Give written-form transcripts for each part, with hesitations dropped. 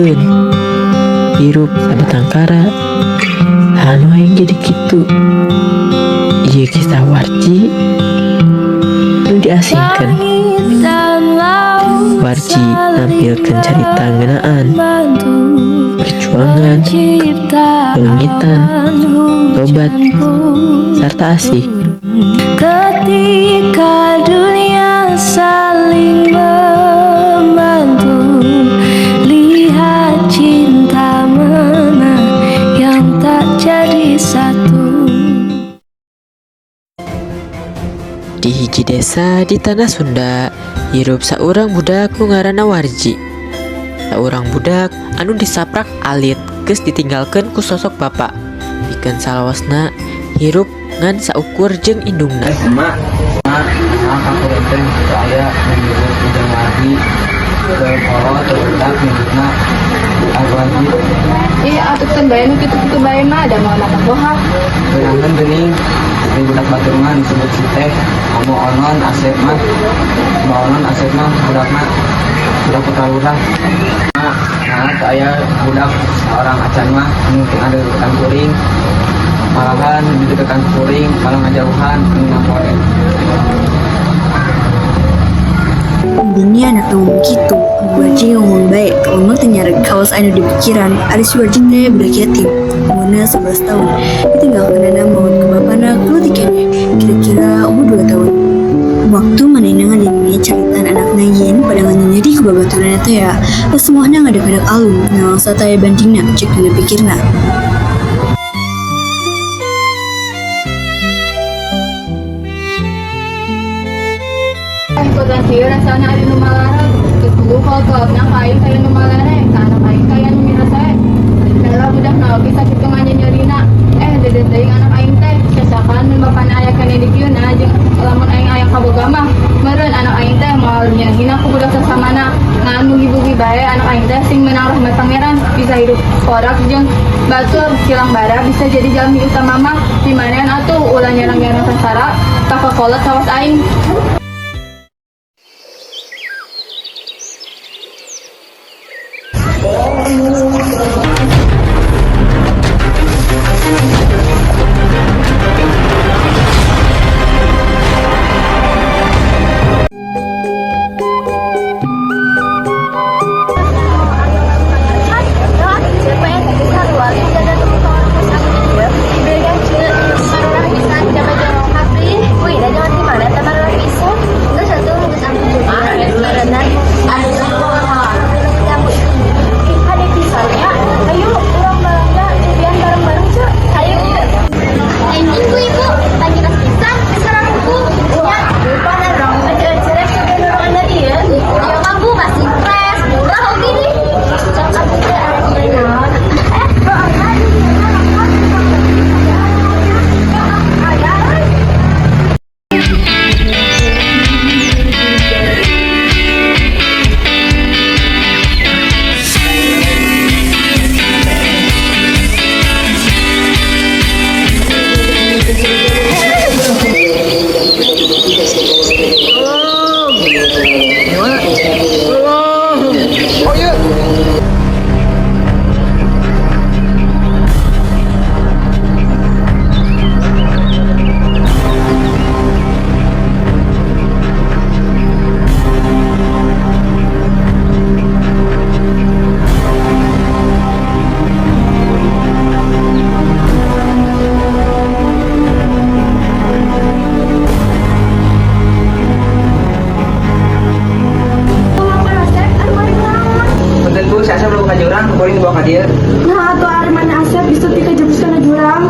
Ditinggalkeun. Hirup sabatang kara. Anu hayang jadi kitu. Ieu kisah Warji nu diasingkeun. Warji nampilkeun carita ngeunaan perjuangan, leungitan, tobat, sarta asih. Ketika dunia saling membantu, lihat cinta mana yang tak jadi satu. Di hiji desa di tanah Sunda, hirup saurang budak nu ngaranna Warji. Saurang budak anu disaprak alit geus ditinggalkeun ku sosok bapa. Pikeun salawasna hirup ngan saukur jeung indungna. Emak, emak, emak kakuring teh teu aya nu nyebut ujang wargi teu kolot teu budak nyebutna Wargi. Ih, atuh keun bae nu kitu-kitu bae mah da moal matak bohak. Geunangan geuning di budak batur mah disebut si teh komo onon Asep mah, komo onon Asep mah budakna budak putra lurah. Mak, nah teu aya budak seorang acan mah anu teu ngadeukeutan kuring, malahan dideketan kuring malah ngajauhan anu napoe. Bini anak ngomong gitu, Warji ngomong baik, ngomong teu nyarek kawas anu di pikiran, ari si Warji teh budak yatim, umurna 11 tahun, ditinggalkeunana maut ku bapana leutik keneh, kira-kira umur 2 tahun. Waktu manehna ngadenge caritaan anakna yen pada nyeri ku babaturanna teh ya, semuanya ngadeg-ngadeg alum, nalangsa taya bandingna cek dina pikirna. Ikutan sih rasana ari nu malareg. Geus tunggu kolot-kolotna ka aing kaya nu malareng, ka anak aing kaya nu mirasee. Heula budak na oge sakitu nganyanyerina. Eh, dedet teuing anak aing teh. Cacakan mun bapana aya keneh di dieu na jeung lamun aing aya kaboga mah, meureun anak aing teh moal nyerihina ku budak sasamana. Ngan mugi-mugi bae anak aing teh sing menang rahmat Pangeran, bisa hidup korak jeung batur silang bara bisa jadi jalmi utama mah. Pimanean atuh ulah nyerang-nyerang sasara ka kakolot kawas aing. Punten Bu, si Asep belum ka jurang, kuring dibawa ka dieu. Nah, atuh ari mana Asep bisa dikajebus kana jurang.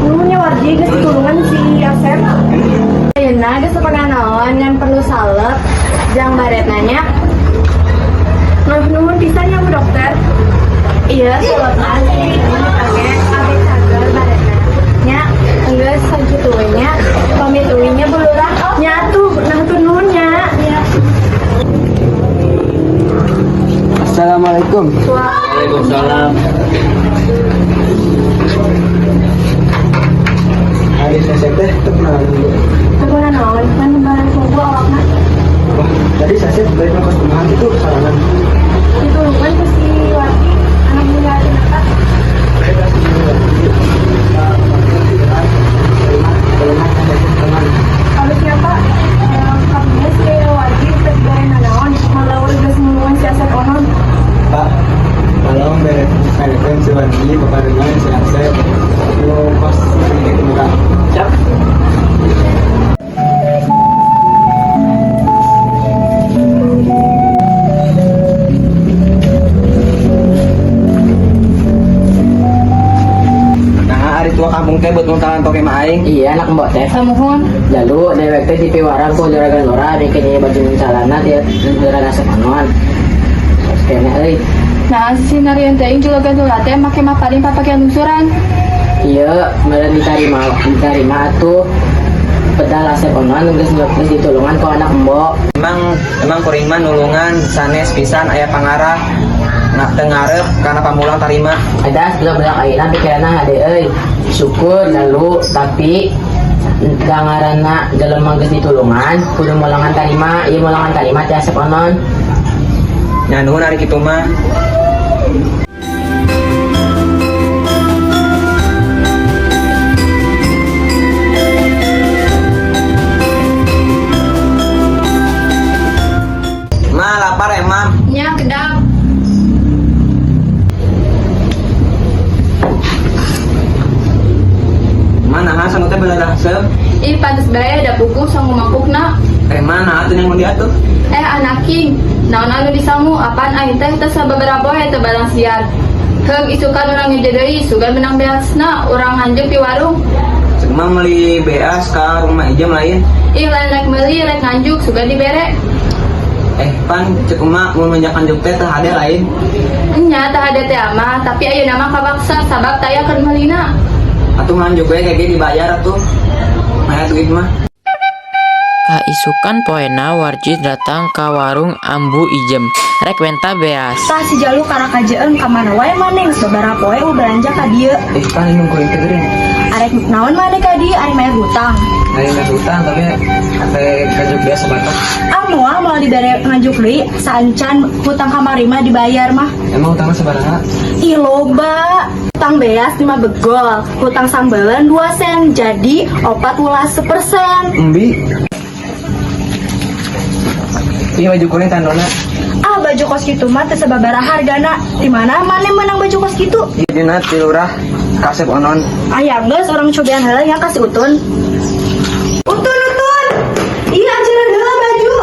Nuhun nya Warji geus ditulungan si Asep. Ayeuna geus teu naon ngan perlu salep jang baretna nya. Nuhun pisan ya Bu Dokter. Iya, salepna dipake abis cager baretna. Nya, enggeus sakitu we nya. Pamit uwi nya Bu Lurah. Nya atuh, nah atuh nuhun nya. Assalamualaikum. Waalaikumsalam. Hari saya teh teu kunaon Bu? Teu naon, kan lebaran subuh awakna. Wah, Tadi saya beli kos kumaha gitu sorangan. Ditulungan ku si Warji, anak nu yatim eta. Kalau siapa? Kamunya si Warji teu dibere nanaon, malah geus nulungan si Asep onon. Pak, tolong beres bereskan si Warji, bapak dengan si Asep. Lu kos ini muka. Siap. Nah, ari tua kampung teh buat nguntalan toke mah aing. Iya anak mbok teh. Samuhun. Lalu dewek teh dipiwarang ku juragan lurah bikin baju calana dia juragan Asep Onon. Terus kene euy. Nah, si narian teh juragan lurah teh make maparin papakean lungsuran. Iya, meureun diterima diterima atuh pedal Asep Onon geus geus ditulungan ku anak mbok. Emang emang kuring mah nulungan sanes pisan aya pangarah. Nak teu ngarep karena pamulang tarima. Ada budak-budak ayeuna pikiranna hade euy. Syukur lalu tapi dangarana jelema geus ditulungan kudu molangan tarima, ieu molangan tarima ti Asep Onon. Nya nuhun ari kitu mah. Ma lapar emang. Nya kedap. Mana ha sangu teh beulah seup. Ih, pantes bae da puguh sangu mangkukna. Eh mana atuh yang mun diatuh? Eh anaking, naon anu disangu apaan aing teh teu sababaraha poe teu barang siar. Heug isukan urang ngeje deui, sugan menang beasna urang nganjuk di warung. Cek mah meuli beas ka rumah ijem lain. Ih lain rek meuli rek nganjuk sugan dibere. Eh pan cek emak mun menjak nganjuk teh teu hade lain. Nya tah hade teh mah, tapi ayeuna mah kabaksa sabab taya keur meulina. Atuh nganjuk we kayak dibayar atuh. Maya duit mah. Kaisukan poena Warji datang ka warung Ambu Ijem rek menta beas. Tah si jalu karakajeun ka mana wae maneh geus babaraha poe u belanja ka dieu. Eh pan indung kuring teh geuring. Arek naon maneh ka dieu arek mayar hutang. Ayo meh hutang tapi sampai kajuk biasa batok. Ah moal moal dibere nganjuk deui saencan hutang kamari mah dibayar mah. Emang hutangnya sabaraha? Ih loba, hutang beas 5 begol, hutang sambalan 2 sen, jadi 14%. Embi. Iya baju kuring tandona. Ah baju kos kitu mah teu sababaraha hargana. Di mana maneh menang baju kos kitu? Iya dina ti lurah kasep onon. Ayang geus urang cobian heula nya ka si Utun. Utun, Utun. Iya ajaran heula baju.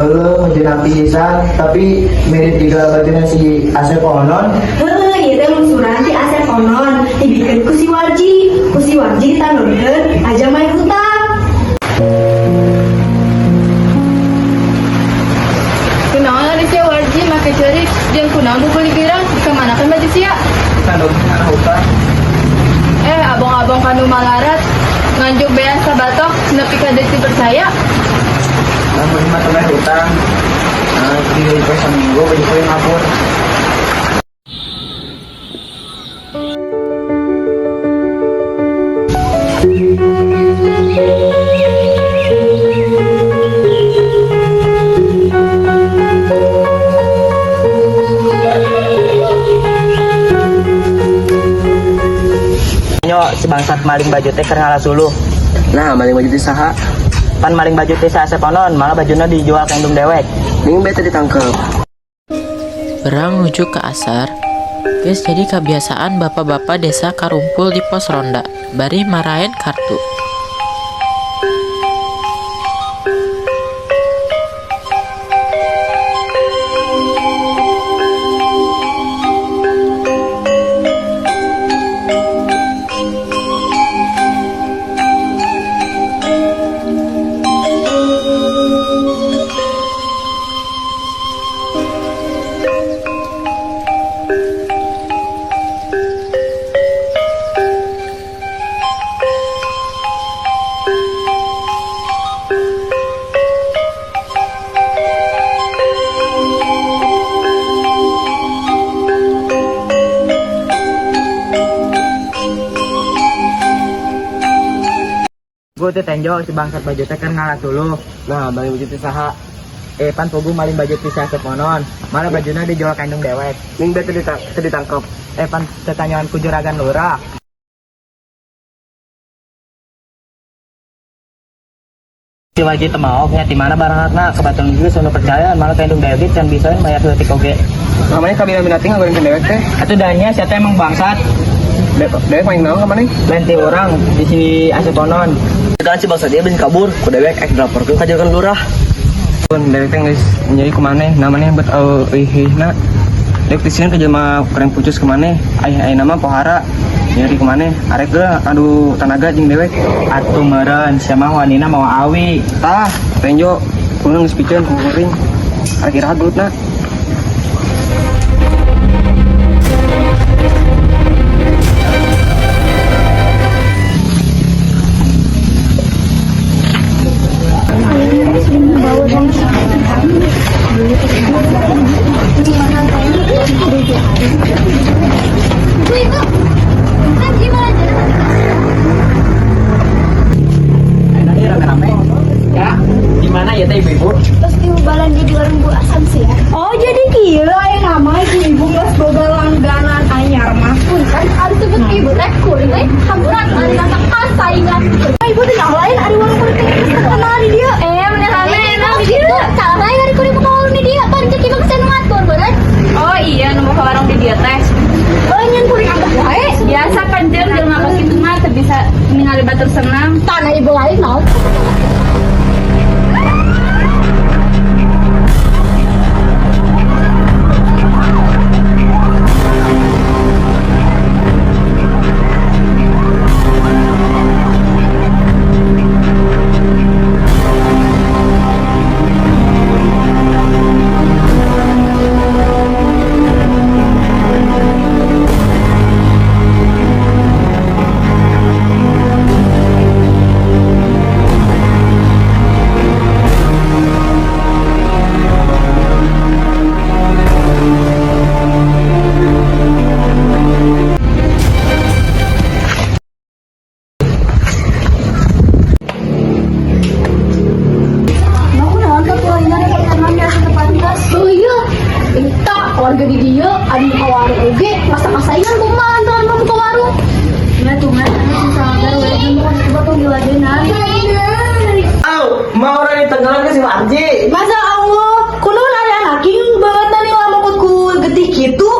Lalu menjelang pisan tapi mirip juga bajunya si Asep Onon. Heuh, ieu teh lungsuran ti Asep Onon, dibikeun ku si Warji. Ku si Warji ditandonkeun aja main hutang. Kunaon ari sia Warji make ceurik jeung kunaon bubuligiran dikamanakeun baju sia? Tandon karena hutang. Eh abong-abong kanu malarat nganjuk beas sabatok nepi ka deui percaya. Lamun mah teu hutang. Nah, di poe saminggu baju kuring ngapur. Nyo si bangsat maling baju teh keur ngalasuluh. Nah, maling baju teh saha? Pan maling baju teh saasep onon, malah bajuna dijual ka indung dewek. Ning bete ditangkep. Berang nuju ke asar, geus jadi kebiasaan bapak-bapak desa karumpul di pos ronda, bari maraen kartu. Gue teh tenjo si bangsat baju teh kan ngalah suluh. Nah, maling baju teh saha? Eh, pan pugu maling baju ti si Asep Onon. Malah bajuna dijual ka indung dewek. Ning teh teu ditangkep. Eh, pan tetanyaan ku juragan lurah. Si wajib teu maok nya di mana barangna kebetulan geus nu percaya malah ka indung dewek can bisa bayar leutik oge. Namanya kabina binating ngagorengkeun dewek teh. Atuh danya sia teh emang bangsat. Dewek maling naon ka maneh? Lain ti urang di si Asep Onon. Kan si bangsa dia bisa kabur, ku dewek ek dilaporkeun ka juragan lurah. Pun dewek teh geus nyeri ku maneh, na maneh bet eueuhna. Dewek disieun ka jelema kurang pucus ke maneh, aya aya nama pohara. Nyeri ku maneh, arek geus adu tanaga jeung dewek. Atuh meureun sia mah wanina mawa awi. Tah, tenjo kuno geus piceun ku kuring. Arek iraha gelutna. Ibu, ibu. Kan gimana jalan? Enaknya rame-rame. Ya, di mana ya teh ibu-ibu? Terus diubalan di warung Bu Asam sih ya. Oh, jadi kieu aya nama ibu-ibu geus boga langganan anyar mah. Punten, ari sebut ibu teh kuring teh hamburan ari masak saingan. Ibu teh yang lain ari warung kuring teh geus terkenal di dieu. Eh, mana rame emang di dieu. Salah lain ari kuring buka warung di dieu, pan cek imah geus ngatur bener. Oh iya, nu buka warung di dieu teh. Oh, nyen kuring anggap wae. Biasa panjang jelema kos kitu mah teu bisa ningali batur senang. Tanah ibu lain mau. Oh iya, entah warga di dia ada buka warung oge, masa kasaingan kumaha lantaran mau buka warung. Nah tuh mah, sabar we, mau coba tuh diladenan. Mau orang di tenggelam ke si Warji. Masa Allah, kunaon ari anak king banget nani lamun ku getih kitu.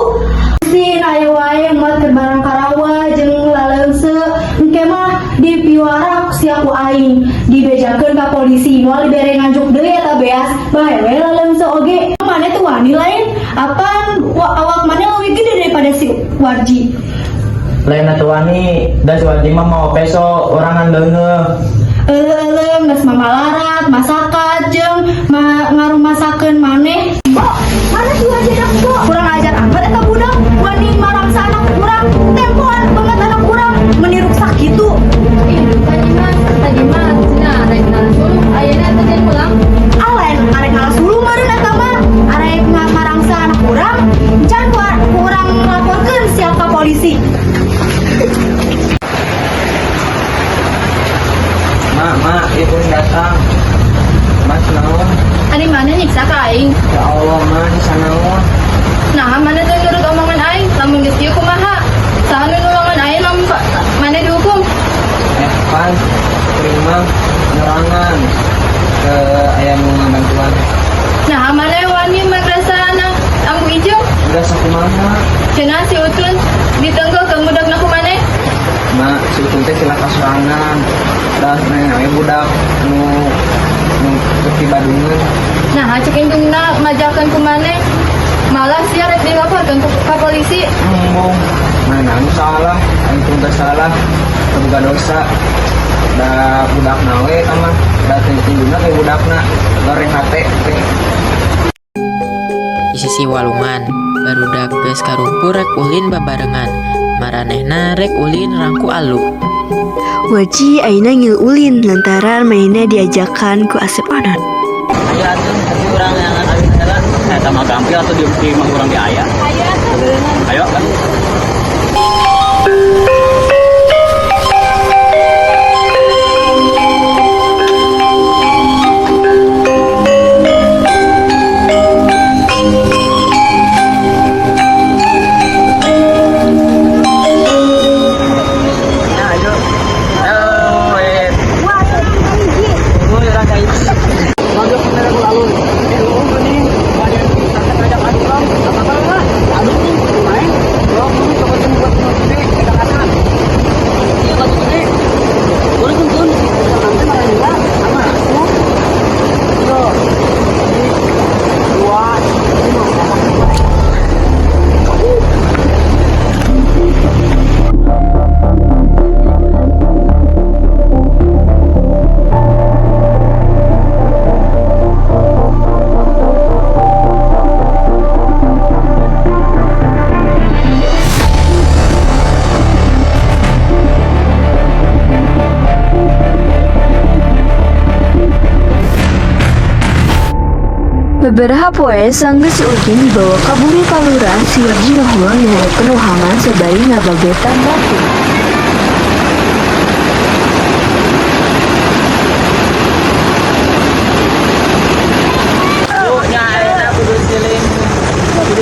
Sin aya wae moal keur barang karawa jeung laleungse engke mah dipiwarak sia ku aing dibejakeun ka polisi moal dibere nganjuk deui eta beas bae we laleungse oge maneh teh wani lain apaan awak maneh leuwih gede daripada si Warji. Lain atuh wani, da si Warji mah mau peso, orangan leungeuh. Euleuh geus mamalarat masakan jeung ngarumasakeun maneh. Bo, mana si Warji dak bo? Kurang ajar amat eta budak, wani marangsa anak urang, tempoan banget anak urang, meni ruksak kitu. Ih, tadi mah, tadi mah, cenah rek ngalah suluk, ayeuna teh jadi pulang. Alen arek ngalah suluh meureun eta mah, arek ngamarangsa anak urang, can ku urang ngelaporkeun sia ka polisi. Ma, ma, ieu kuring datang. Mas naon? Ari mana nyiksa ka aing? Ya Allah, ma, nyiksa naon? Nah, mana teh nurut omongan aing, lamun geus kieu kumaha? Saha nu nulungan aing lamun mana dihukum? Eh, pan, kuring mah nerangan ke aya nu ngabantuan. Nah, mana wani madrasah anak ambu ijo? Udah sakumaha? Cenah si Utun ditenggel ke budakna ku maneh? Ma, si Utun teh cilaka sorangan. Dah nanya budak nu nu teu badungeun. Nah, cek indungna majakeun ku maneh. Malah sia rek dilaporkeun ka polisi. Embung, mana anu salah, antum teh salah, teu boga dosa. Da budakna we eta mah, da teu indungna teh budakna, goreng hate teh. Di sisi walungan, barudak geus karumpul rek ulin babarengan. Maranehna rek ulin rangku alu. Warji ayeuna ngilu ulin lantaran mainnya diajakan ku Asep Onon. Ayo atuh, tapi urang yang awin heula. Eta mah gampil atuh di imah urang di aya. Ayo atuh. Ayo kan. Sababaraha poe sanggeus si Udin dibawa ka bumi Pa Lurah, si Warji ngahulang di hareupeun wahangan sabari ngabagetan batu. Nya ayeuna kudu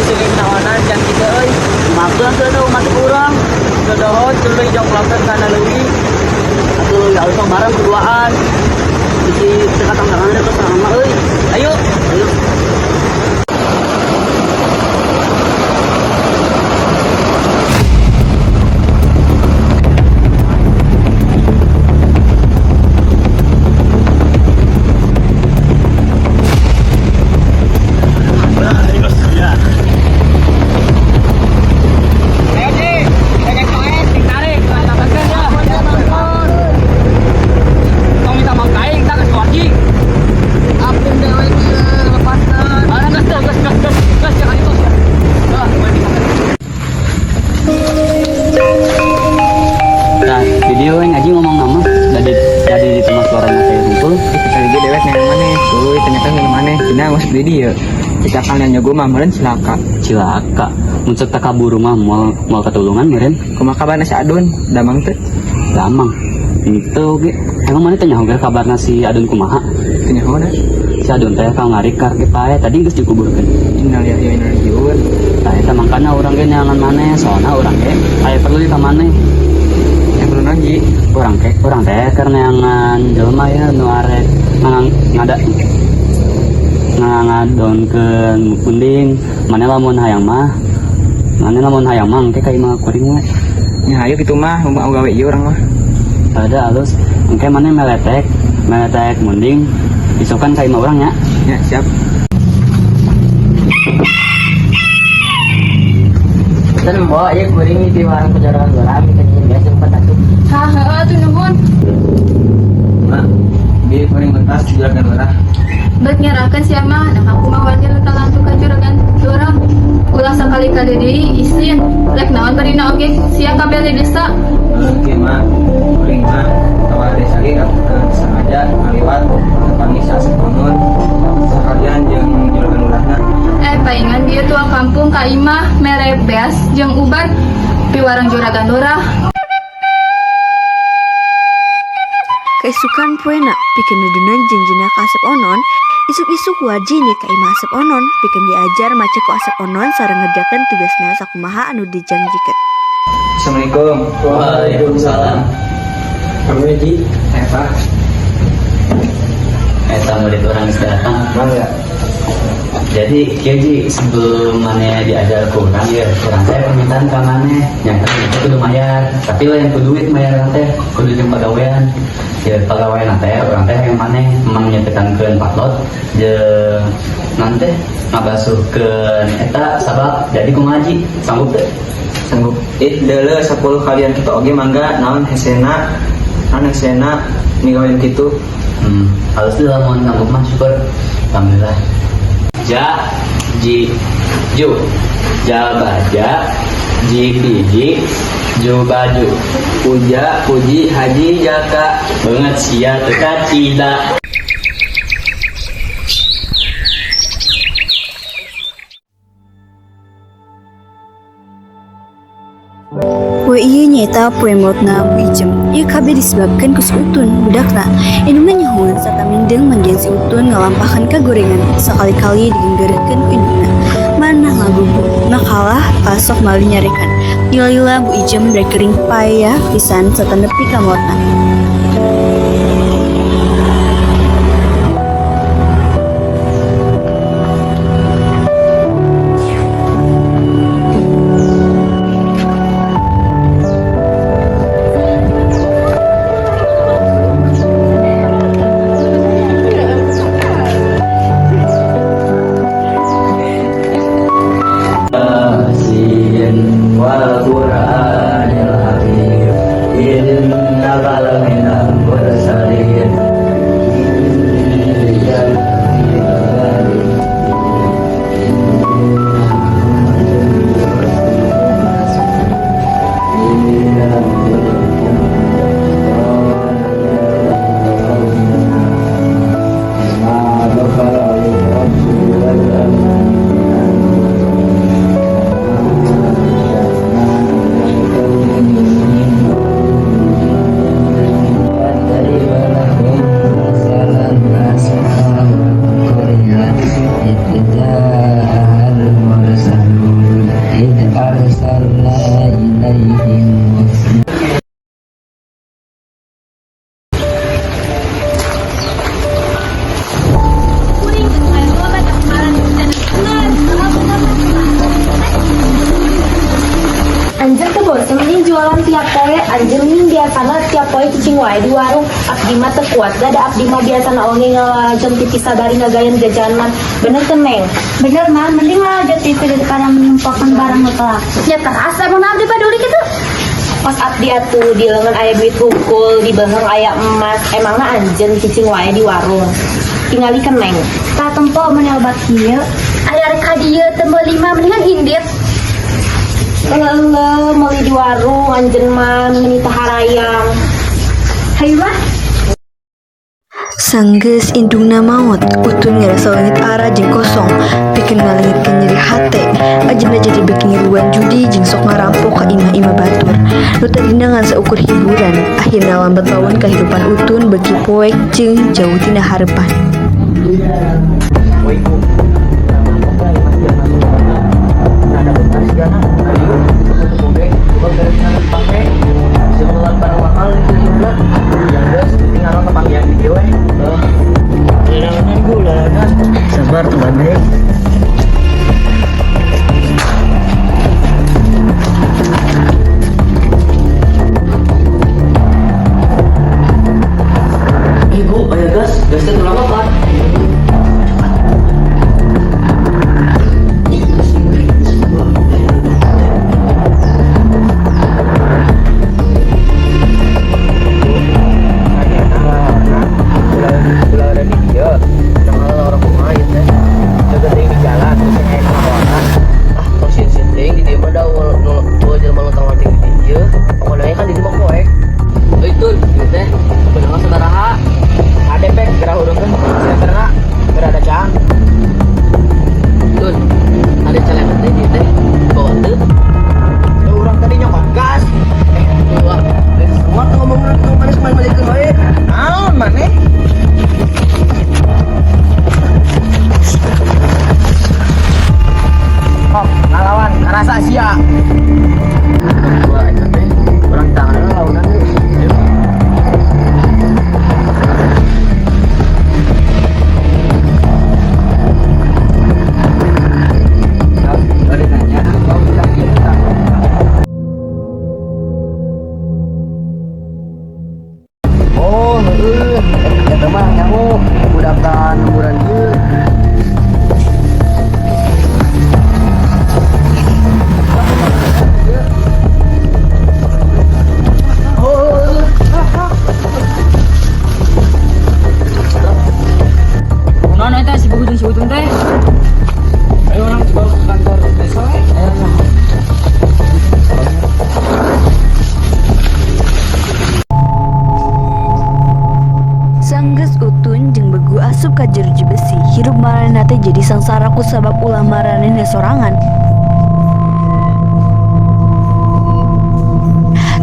siling naonan jang kitu euy. Makeun teu masuk urang. Dodohon tuluy jonglokeun kana leuwih. Atuh ya usah bareng berduaan. Bisi teu katanggangan rek sorangan mah euy. Ayo, ayo. Ayo Ji, rek poe ditarik, tabakeun ya. Tong minta mau kaing tak geus Warji. Apung dewek ieu lepaskeun. Ah, geus teu, geus geus geus geus jangan itu. Ah, Nah, video yang ngaji ngomong nama jadi di tempat suaranya saya kumpul. Kita lagi dewek yang mana? Tuluy ternyata yang mana? Dina masuk di dia. Misalkan yang nyogo mah meureun cilaka. Cilaka. Mun cek tak kaburu mah moal moal katulungan meureun. Kumaha kabarna si Adun? Damang teu? Damang. Itu ge. Emang mana tanya oge kabarna si Adun kumaha? Teu nyaho da. Si Adun teh kamari kar ge pae tadi geus dikuburkeun. Innalillahi wa inna ilaihi rajiun. Tah eta mangkana urang ge neangan maneh, soalna urang ge aya perlu di ka maneh. Yang perlu naon, Ji? Urang teh keur neangan jelema ya nu arek ngang ngada ngadonkeun munding. Maneh lamun hayang mah engke ka imah kuring we. Nya hayu kitu mah, mau gawe ieu urang mah. Ada alus engke maneh meletek munding isukan ka imah urang nya. Ya, siap. Pesan bawa ya kuring di warung kejaran bola bikin biasa empat atuh. Hah, heeh tuh nuhun. Mak, bieu kuring mentas juragan lurah. Bet nyerahkeun sia mah, nah aku mah wajar talantu ka juragan lurah. Ulah sakali-kali deui isin, rek naon barina oge sia kabeh di desa. Oke, mak. Kuring mah awal desa ge sengaja ngaliwat tepangi si Asep Onon sekalian jeung juragan lurahna. Eh, paingan dia tua kampung ka imah mere beas jeung ubat piwarang juragan lurah. Kaisukan poena pikeun nedunan janjina ka Asep Onon, isuk-isuk Warji nya ka imah Asep Onon pikeun diajar maca ku Asep Onon sareng ngerjakeun tugasna sakumaha anu dijanjikeun. Assalamualaikum. Waalaikumsalam. Kamu Ji, Eva. Eta murid urang geus datang. Mangga. Jadi kieu Ji, sebelum maneh diajar ku urang ya, urang teh permintaan ka maneh, nyata itu kudu mayar, tapi lain ku duit mayar teh, kudu jeung pagawean. Ya pagawean teh urang teh yang maneh memang nyetekankeun patlot jeung nanti ngabasuhkeun eta sabab. Jadi kumaha Ji, sanggup teh? Sanggup. Ih, deuleu 10 kalian kita oge mangga naon hesena. Naon hesena migawe kitu. Halus deh lamun sanggup mah, syukur. Alhamdulillah. Ja, ji, ju. Ja baja, ji biji, ju baju. Puja, puji, haji, jaka. Banget sia teu kacida. Poe ieu nyaeta poe maotna Bu Ijem. Ieu kabeh disebabkeun ku si Utun, budakna. Indungna nyahoeun sarta mindeng manggihan si Utun ngalampahkeun kagorengan. Sakali-kali digenggeurekeun ku indungna. Manah ngagugu, makalah pasok malih nyarekan. Lila-lila Bu Ijem rek gering payah pisan sarta nepi ka maotna. Yasin wal Qur'anil Hakim innaka. Teh anjeun biasana tiap poe cicing wae di warung. Abdi mah teu kuat da, da abdi mah biasana oge ngalalajon TV sabari ngagayan jajanan. Bener teu, Neng? Bener mah, mending lalajo TV daripada menumpahkan barang nu teu laku. Ya teras emang abdi paduli kitu. Pas abdi atuh di leungeun aya duit hungkul, di beungheng aya emas, emangna anjeun cicing wae di warung. Tingali kan, Neng. Tah tempo mun obat kieu. Aya rek ka dieu teu meuli mah mendingan indit. Leuleuh meuli di warung anjeun mah meuni teu harayang. Hayu mah. Sanggeus indungna maot, Utun ngarasa leungit arah jeung kosong, pikeun ngalengitkeun nyeri hate. Ajenna jadi beuki ngiluan judi jeung sok ngarampok ka imah-imah batur. Nu tadina ngan saukur hiburan, akhirna lambat laun kahirupan Utun beuki poek jeung jauh tina harepan. Woi, Bu. Ada benar sih gana. Ayo, oke, coba beres pake. Sebelum barang mahal itu juga. Ya geus, tinggal kepanggihan di dieu we. Lalanan gu, lalanan. Sabar tuh maneh. Eh, Bu, aya gas. Gasnya tuh lama, Pak. Ulah di dieu. Jangan orang kumaha ieu teh. Jaga teuing di jalan terus yang aya kawanan. Ah, tong sieun-sieun teuing di dieu mah da nu jelema lontang-lanting di dieu. Pokona kan di dieu mah poek. Euy, Tun, ieu teh beunang sabaraha? Ade pek gerah hudungkeun senterna berada cang. Tun, ada celana teh di teh. Bawa teu. Ya urang tadi nyokot gas. Eh, wah, geus kuat ngomongna tuh manis main balikeun wae. Naon maneh? Kok ngalawan karasa sia. Dua eta teh urang tangan launan deui. Ayo. Tadi nanya, kau bilang gitu tak? Oh, heeh. Eta mah nyaho budak tan lemburan ieu. Kunaon eta si Bugu jeung si Utun teh? Ayo orang bawa ke kantor desa we. Ayo. Sanggeus Utun jeung Begu asup ka jeruji besi, hirup maranehna teh jadi sangsara ku sabab ulah maranehna sorangan.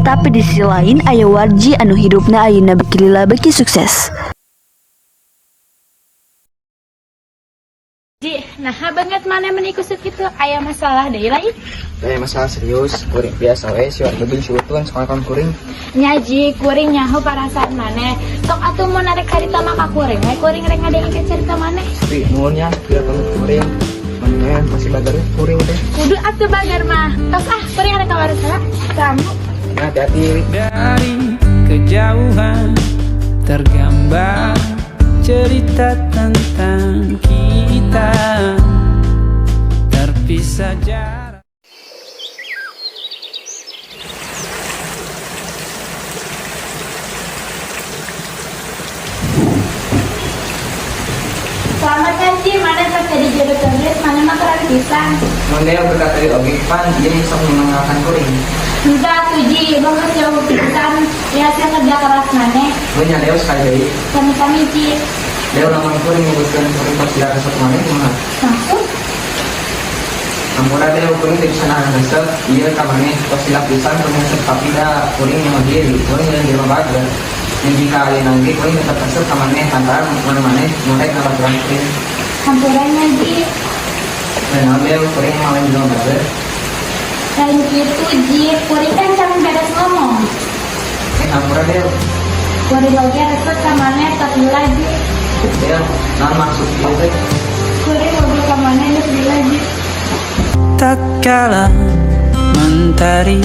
Tapi di sisi lain aya Warji anu hirupna ayeuna beuki lila beuki sukses. Ji, nah banget mana meni kusut gitu, aya masalah deui lain? Eh, masalah serius, kuring biasa we si Warji jeung si Utun sekolah kuring. Nya Ji, kuring nyaho perasaan maneh. Sok atuh mun arek carita mah ka kuring we, kuring rek ngadengkeun carita maneh. Tapi nuhun ya, bila pamit kuring. Maneh masih bager kuring teh. Kudu atuh bager mah. Tos ah, kuring arek ka warung heula. Kamu Nah, hati-hati. Dari kejauhan tergambar cerita tentang kita terpisah jarak. Selamat kan Ji, maneh pas jadi juru tulis, maneh mah keren pisan. Mun Deo berkat tadi oge pan ieu sok mengenalkan kuring. Henteu atuh Ji, mah geus jauh pisan ya hasil kerja keras maneh. Mun nya Deo sekali deui. Sami-sami Ji. Deo lamun kuring nyebutkeun kuring tos tidak resep maneh kumaha? Maksud? Ampura Deo, kuring teu bisa nahan resep ieu ka maneh tos silap pisan kuring resep tapi da kuring nyaho diri, kuring lain jelema bager. Jeung jika ayeuna ge kuring tetep resep ka maneh lantaran mun maneh nu rek ngabaturan kuring. Hampura nya Ji. Naon Deo, kuring mah lain jelema bager. Lain kitu Ji, kuring kan can beres ngomong. Eh, ampura Deo. Kuring oge resep ka maneh tapi lagi. Deo, naon maksud ieu teh? Kuring oge ka maneh geus lila Ji. Tatkala mentari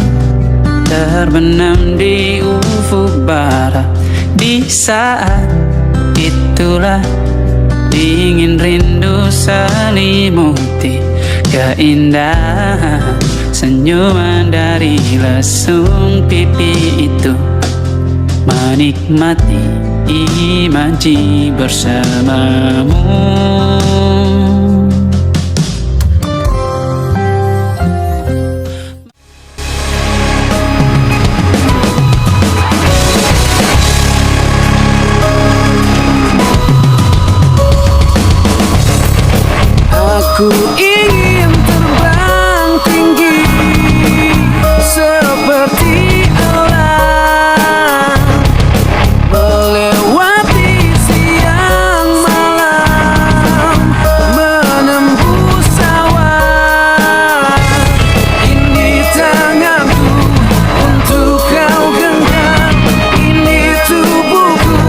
Terbenam di ufuk barat. Di saat itulah dingin rindu selimuti keindahan senyuman dari lesung pipi itu. Menikmati imaji bersamamu. Aku ingin terbang tinggi seperti elang, melewati siang malam, menembus awan. Ini tanganku untuk kau genggam, ini tubuhku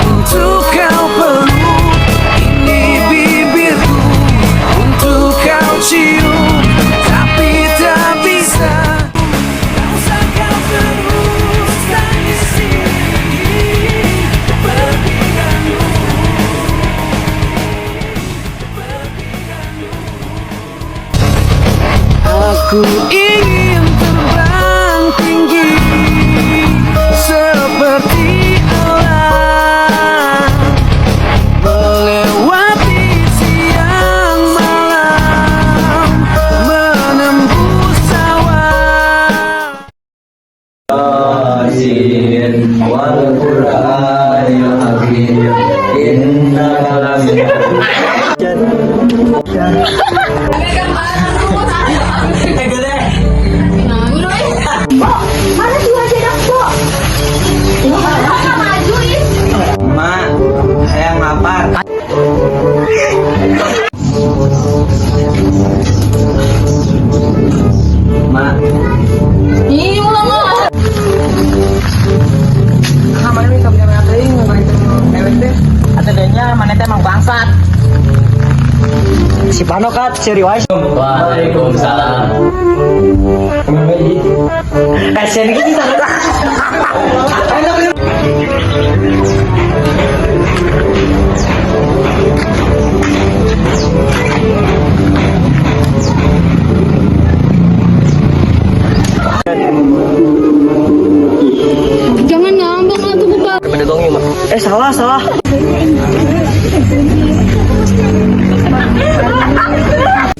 untuk kau peluk, ini bibirku untuk kau cium, tapi tak bisa. Tak usah kau terus tangisi kepergianmu, kepergianmu. Aku ingin terbang tinggi seperti elang, melewati siang malam, menembus awan. Yasin wal Qur'anil Hakim innaka laminal. Mana sih wajah aku? Maju ih. Mak, saya lapar. Mak, Ih, ulang lah. Nah, mana nih kamu yang teuing ngomongin dewek teh. Atadanya mana teh emang bangsat. Si Pano kat serius. Waalaikumsalam. Kasihan gitu sana. Jangan ngambek atuh ku. Eh, salah salah.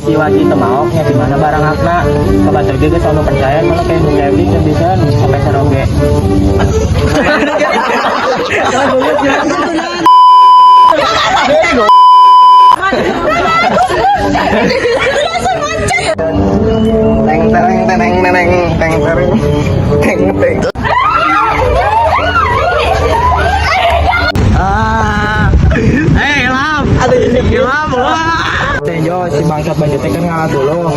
Si Wati temaoknya di mana barang hakna kabatur ge geus anu percaya malah kayak nu Kevin teu bisa sampai saroge. Teng tereng teneng neneng teng tereng teng teng. Ah. Eh, Ilham. Ada Ilham. Tenjo si bangsat baju teh kan ngalah dulu.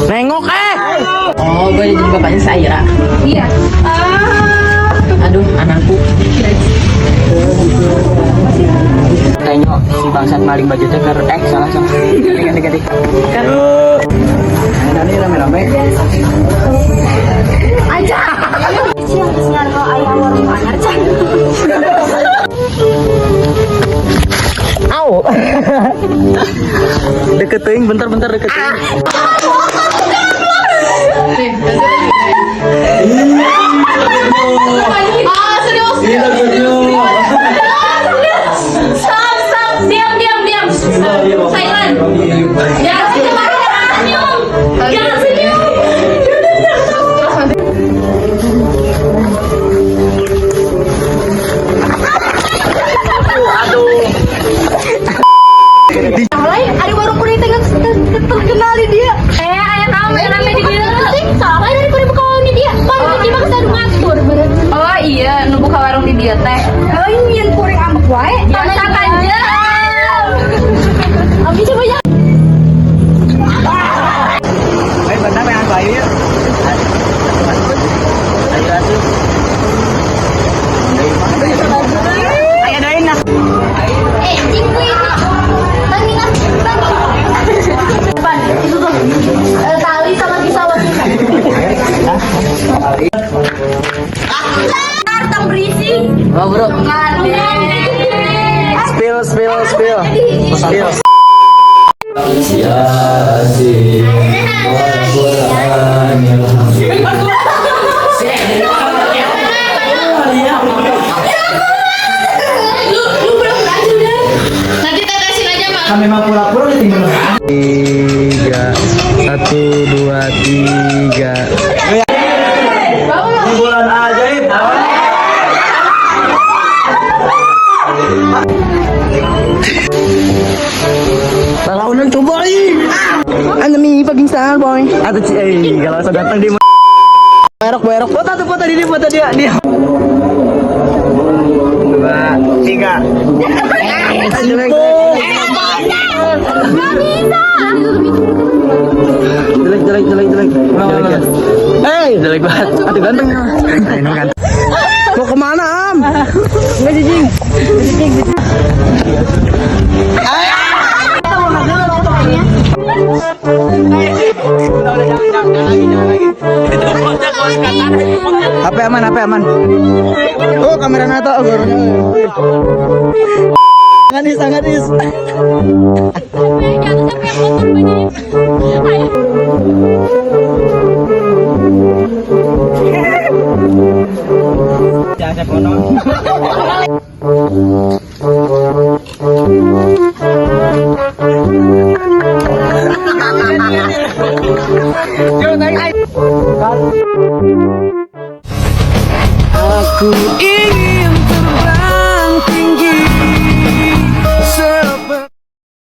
Nengok eh. Oh, gue jadi bapaknya Saira. Iya. Ah. Aduh, anakku. Tenjo si bangsat maling baju teh keur eh salah salah. Ganti ganti. Nah, ini rame-rame. Aja. Siang siang kalau ayah warung anyar cah. Au. Deket teuing bentar-bentar deket teuing. Nih, ganti lagi. Ah, serius. Stop, stop, diam, diam, diam. Silent. Jangan senyum, jangan senyum. Jangan senyum. Terus nanti. Lain ada warung kuring teh geus terkenal di dia. Eh, ayah kamu rame di dia. Salah dari kuring buka warung di dia. Baru di dia mah geus ngatur bener. Oh iya, nu buka warung di dia teh. Oh, ini yang kuring ambek wae. Tanah panjang. Abi coba ya. Eh, bentar yang bayu ya. Ayo atuh. Ayo doain lah. Eh, cinggu itu. Tanginan, Depan itu tuh tali sama kisah. Tong berisik. Oh, bro. Spill, spill, spill. Spill. Yasin wal Qur'anil Hakim. Lu lu pura-pura aja udah. Nanti tetesin aja mah. Kami mah pura-pura ditinggal. Tiga, satu, dua, tiga. Bulan ajaib. Lalaunan coba ih. Ano mi paging star boy. Atau si eh kalau saya datang di Berok berok foto tuh foto dia foto dia dia. Dua, tiga. Jelek. Jelek jelek jelek jelek. Jelek ya. Eh, jelek banget. Aduh ganteng. Mau kemana Am? Enggak jijing. Jijing. HP aman, HP aman. Oh, kamera nata, oh, gurunya. Sangat is, sangat is. Jangan sampai yang kotor bajunya. Ayo. Jangan saya konon. Aku ingin